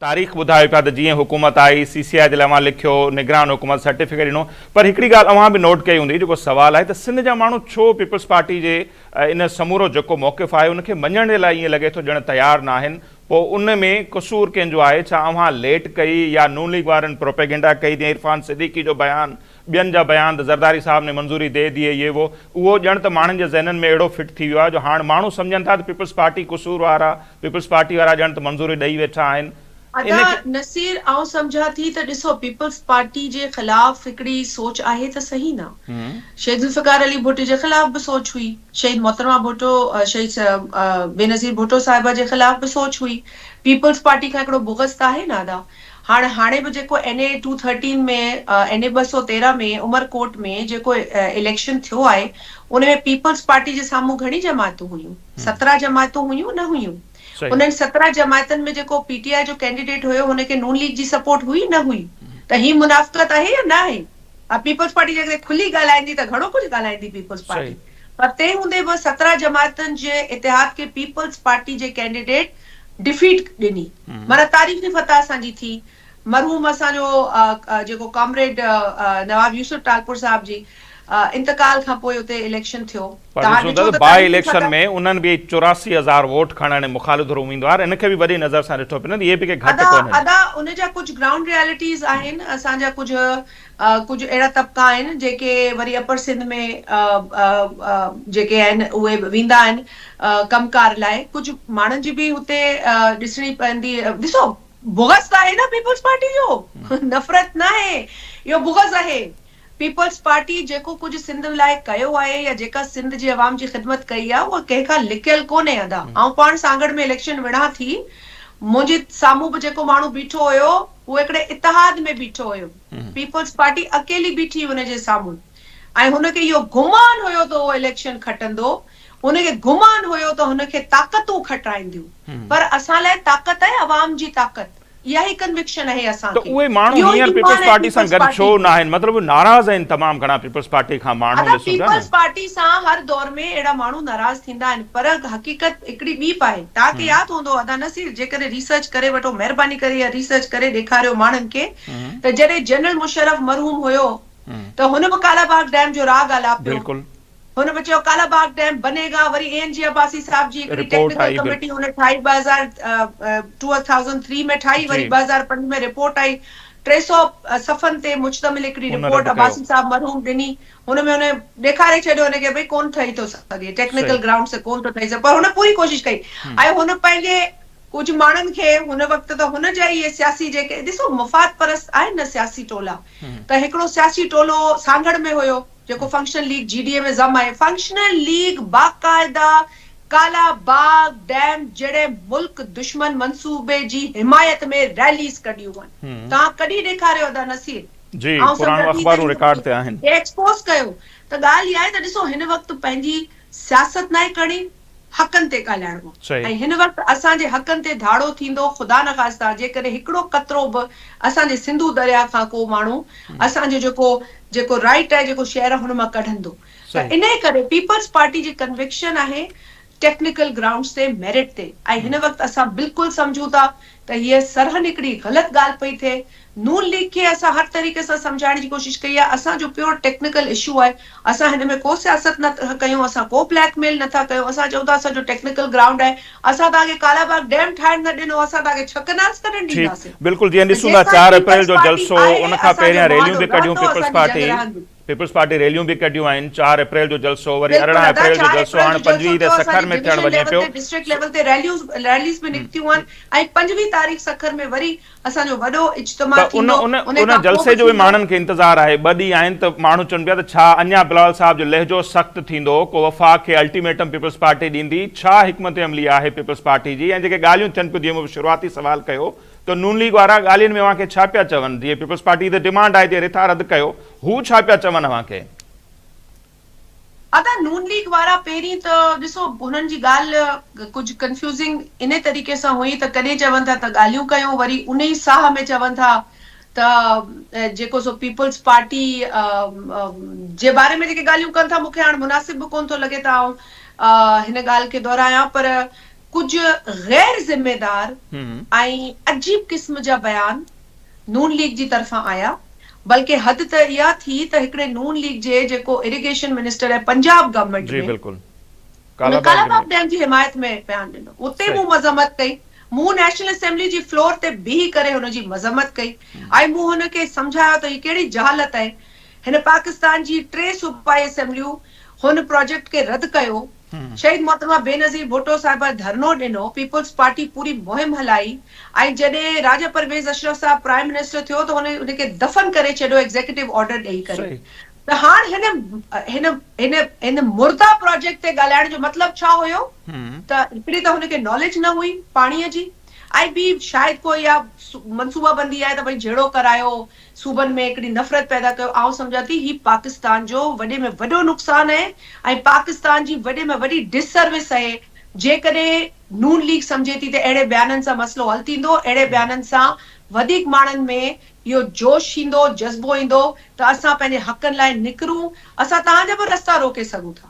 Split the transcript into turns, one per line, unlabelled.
تاريخ ٻڌايو پيا ته جيئن حڪومت آئي سي سي آء جي لاء اوهان لکيو، نگران حڪومت سرٽيفڪيٽ ڏنو پر هڪڙي ڳالهه اوهان به نوٽ ڪئي هوندي جيڪو سوال آهي ته سنڌ جا ماڻهو ڇو پيپلز پارٽي جي ان سمورو جيڪو موقف آهي ان کي مڃڻ جي لاء ائين لڳي ٿو ڄڻ تيار ناهن پوء ان ۾ قصور ڪنهن جو آهي ڇا اوهان ليٽ ڪئي يا نون ليگ وارن پروپيگنڊا ڪئي جيئن عرفان صديقي جو بيان ٻين جا بيان ته زرداري صاحب ني منظوري the the هي يي وو اهو ڄڻ ته ماڻهن جي ذهنن ۾ اهڙو فٽ ٿي ويو آهي جو هاڻ ماڻهو سمجهن ٿا ته پيپلز پارٽي قصور وارا پيپلز پارٽي وارا ڄڻ ته منظوري ڏئي ويٺا آهن ان
ادا
کي.
نصير آئون سمجهان ٿي ته ڏسو پيپلز پارٽي جي خلاف هڪڙي سوچ آهي ته صحيح نه شهيد ذوالفقار علي ڀٽي جي خلاف به سوچ هئي شهيد محترمه ڀٽو شهيد بينظير ڀٽو صاحبه جي خلاف به سوچ هئي پيپلز پارٽي کان هڪڙو بغض ته آهي نه ادا هاڻ هاڻي به جيڪو N A two thirteen ۾ N A 213 ۾ Umerkot ۾ جيڪو اليڪشن ٿيو آهي ان ۾ پيپلز پارٽي جي سامهون گهڻي جماعتون هيون 17 جماعتون هيون نه هيون انهن 17 جماعتن ۾ جيڪو پي ٽي آء جو ڪينڊيڊيٽ هيو هن کي نون ليگ جي سپورٽ هئي نه هئي ته هي منافقت آهي يا نه آهي ها پيپلز پارٽي جيڪڏهن کلي ڳالهائيندي ته گهڻو ڪجهه ڳالهائيندي پيپلز پارٽي پر تنهن هوندي به 17 جماعتن جي اتحاد کي پيپلز پارٽي جي ڪينڊيڊيٽ ڊفيٽ ڏني معنيٰ تاريخي فتح اسان جي ٿي. مرحوم اسان جو جيڪو ڪامريڊ نواب يوسف ٽالپر صاحب جي انتقال کان پوء اتي اليڪشن ٿيو.
پر
توهان
ڏسون ٿا
ڏٺو
ته
ته
باء
تاريخي
اليڪشن
فتح.
۾ انهن به 84 هزار ووٽ کڻڻ ۽ مخالف ڌر اميدوار ان کي به وڏي نظر سان ڏٺو پيو نه ته اهي به ڪي گهٽ
ادا
ڪونهن.
ادا ان جا ڪجهه گرائونڊ ريئلٽيز آهن اسان جا ڪجهه ڪجهه اهڙا طبقا آهن جيڪي وري اپر سنڌ ۾ جيڪي آهن اهي ويندا آهن ڪم ڪار لاء ڪجهه ماڻهن جي به هتي ڏسڻي پوندي ڏسو بغض ته آهي نه پيپلز پارٽي جو نفرت ناهي اهو بغض آهي پيپلز پارٽي جيڪو ڪجهه سنڌ لاء ڪيو آهي يا جيڪا سنڌ جي عوام جي خدمت ڪئي آهي اها ڪنهن کان لڪيل ڪونهي ادا آئون پاڻ سانگهڙ ۾ اليڪشن وڙهان ٿي منهنجي سامهون به جيڪو ماڻهو بيٺو هيو هو هڪڙي اتحاد ۾ بيٺو هيو. پيپلز پارٽي اڪيلي بيٺي هئي هن جي سامهون ۽ هن کي اهو گمان هيو ته اهو اليڪشن کٽندو، هن کي گمان هيو ته هن کي طاقتون کٽرائينديون پر اسان لاء طاقت آهي عوام جي طاقت، اها ئي ڪنوڪشن آهي اسان
ته
کي،
اهي ماڻهو
اهو ئي
هينئر
ايمان
پيپلز
آهي
پارٽي سان
پيپلز
گڏ
پارٽي
ڇو
جو.
ناهن؟ مطلب اهي ناراض آهن تمام گهڻا پيپلز پارٽي کان ماڻهو
ادا
ڏسون پيا نه.
پيپلز پارٽي سان هر دور ۾ اهڙا ماڻهو ناراض ٿيندا آهن پر حقيقت هڪڙي ٻي به آهي توهان کي ياد هوندو ادا نصير جيڪڏهن ريسرچ ڪري وٺو مهرباني ڪري اها ريسرچ ڪري ڏيکاريو ماڻهن کي ته جڏهن جنرل مشرف مرحوم هيو ته هن به ڪالا باغ ڊيم جو راڳ آلاپيو
بلڪل.
هن به چيو ڪالا باغ ڊيم بني گا وري اي اين جي عباسي صاحب جي هڪڙي
رپورٽ
ٽيڪنيڪل
آئي
ڪميٽي هن ٺاهي 2000 ٽو ٿائوزنڊ ٿري ۾ ٺاهي وري 2005 ۾ رپورٽ آئي 300 صفحن تي مشتمل هڪڙي
ان
رپورٽ
رد ڪيو.
عباسي صاحب مرحوم ڏني هن ۾ هن ڏيکاري ڇڏيو هن کي ڀئي ڪونه ٺهي ٿو سگهي ٽيڪنيڪل گرائونڊ سي ڪونه ٿو ٺهي سگهي پر هن پوري ڪوشش ڪئي ۽ هن پنهنجي ڪجهه ماڻهن کي هن وقت ته هن جا ئي اهي سياسي جيڪي ڏسو مفاد پرست آهن نه سياسي ٽولا ته هڪڙو سياسي ٽولو سانگهڙ ۾ هيو جيڪو فنڪشنل ليگ جي ڊي اي ۾ ضم آهي فنڪشنل ليگ باقاعده ڪالا باغ ڊيم جهڙي ملڪ دشمن منصوبي جي حمايت ۾ ريليز ڪڍيون آهن توهان ڪڍي ڏيکاريو ادا نصير
جي
آئون
پراڻو
سمجهان ٿي ته
اخبارون
اهو
رڪارڊ تي آهن.
ايڪسپوز ڪيو ته ڳالهه اها آهي ته ڏسو هن وقت پنهنجي سياست ناهي ڪرڻي حقن تي ڳالهائڻو آهي ۽ هن وقت اسان جي حقن تي ڌاڙو ٿيندو خدا نخواسته جيڪڏهن هڪڙو قطرو به اسان جي سنڌو درياء کان ڪو ماڻهو اسان جو جيڪو جيڪو رائيٽ آهي جيڪو شيئر آهي هن مان ڪڍندو ته انهي ڪري پيپلز پارٽي جي ڪنوڪشن آهي ٽيڪنيڪل گرائونڊز تي ميرٽ تي ۽ هن وقت اسان بلڪل سمجهون ٿا ته هيء سرهن هڪڙي غلط ڳالهه پئي ٿئي نون ليگ کي اسان هر طريقي سان سمجهائڻ جي ڪوشش ڪئي آهي، اسان جو پيور ٽيڪنيڪل اشو آهي، اسان هن ۾ ڪو سياست نه ٿا ڪيون، اسان ڪو بليڪ ميل نه ٿا ڪيون، اسان چئون ٿا اسان جو ٽيڪنيڪل گرائونڊ آهي، اسان توهان کي ڪالا باغ ڊيم ٺاهڻ نه ڏنو، اسان توهان کي ڇهه ڪئنالز ڪڏهن
ٺيڪ
ڏينداسين؟
بلڪل جيئن
ته
ڏسون ٿا
جيستائين
4 اپريل
پيپلز
جو
پارٽي
جلسو
آهي
ان کان
اسان جو
پهريان ريليون
معاهدو
به ڪڍيون
رهندو،
پيپلز
اسان جي جنگ
پارٽي
رهندي.
پيپلز پارٽي ريليون به ڪڍيون آهن، 4 اپريل جو جلسو وري
بلڪل
18
ادا
اپريل جو
4
جلسو
اپريل
هاڻ
جو جلسو
25 تي
ٿيو
سکر
اسان جي
۾ ٿيڻ
ڊويزن
وڃي
ليول
پيو.
تي ڊسٽرڪٽ ليول تي ريليوز ريليز به نڪتيون آهن ۽ 25 تاريخ سکر ۾ وري اسان جو وڏو اجتماع
ته ان
ٿيندو
ان
ان
ان
کان پوء
جلسي
به
جو به
ٿيندو.
ماڻهن کي انتظار آهي، ٻه ڏينهن آهن ته ماڻهو چون پيا ته ڇا اڃا بلاول صاحب جو لهجو سخت ٿيندو، ڪو وفاق کي الٽيميٽم پيپلز پارٽي ڏيندي، ڇا حڪمت عملي آهي پيپلز پارٽي جي ۽ جيڪي ڳالهيون ٿين پيون جيئن مون شروعاتي سوال ڪيو ته نون ليگ وارا ڳالهين ۾ اوهان کي ڇا پيا چون، جيئن پيپلز پارٽي جي ته ڊمانڊ آهي جيئن رٿا رد ڪيو، هو ڇا پيا چون اوهان کي؟
ادا نون ليگ وارا پهرين ته ڏسو هنن جي ڳالهه ڪجهه ڪنفيوزنگ انهي طريقي سان هئي ته ڪڏهن چون ٿا ته ڳالهيون ڪيون وري انهي ئي ساهه ۾ چون ٿا ته جيڪو سو پيپلز پارٽي جي باري ۾ جيڪي ڳالهيون ڪن ٿا مون کي هاڻ مناسب به ڪونه ٿو لڳي ته آئون هن ڳالهه کي دهرايان پر ڪجهه غير ذميدار ۽ عجيب قسم جا بيان نون ليگ جي طرفان آيا بلڪه حد ته اها ٿي ته هڪڙي نون ليگ جي جيڪو اريگيشن منسٽر آهي پنجاب گورنمينٽ
جي
۾
بلڪل
ان
ڪالا باغ
ڪالا باغ ڊيم جي حمايت ۾ بيان ڏنو اتي مون مذمت ڪئي مون نيشنل اسيمبلي جي فلور تي بيهي ڪري هن جي مذمت ڪئي ۽ مون هن کي سمجهايو ته هي ڪهڙي جهالت آهي هن پاڪستان جي ٽي صوبائي اسيمبليون هن پراجيڪٽ کي رد ڪيو شهيد محترمه بينظير ڀٽو صاحبه ڌرڻو ڏنو، پيپلز پارٽي پوري مهم هلائي ۽ جڏهن راجا پرويز اشرف صاحب پرائم منسٽر ٿيو ته هن ان کي دفن ڪري ڇڏيو ايگزيڪيوٽو آرڊر ڏئي ڪري ته هاڻ هن هن هن هن مرده پراجيڪٽ تي ڳالهائڻ جو مطلب ڇا هيو ته هڪڙي ته هن کي ناليج نه هئي پاڻي جي ۽ ٻي شايد ڪو اها منصوبه بندي آهي ته ڀئي جهيڙو ڪرايو صوبن ۾ هڪڙي نفرت پيدا ڪيو، آئون سمجهان ٿي هي پاڪستان جو وڏي ۾ وڏو نقصان اهي ۽ پاڪستان جي وڏي ۾ وڏي ڊس سروس اهي، جيڪڏهن نون ليگ سمجهي ٿي ته اهڙي بيانن سان مسئلو حل ٿيندو، اهڙي بيانن سان وڌيڪ ماڻهن ۾ اهو جوش ايندو، جذبو ايندو ته اسان پنهنجي حقن لاء نڪرون، اسان توهان جا به رستا روڪي سگهون ٿا.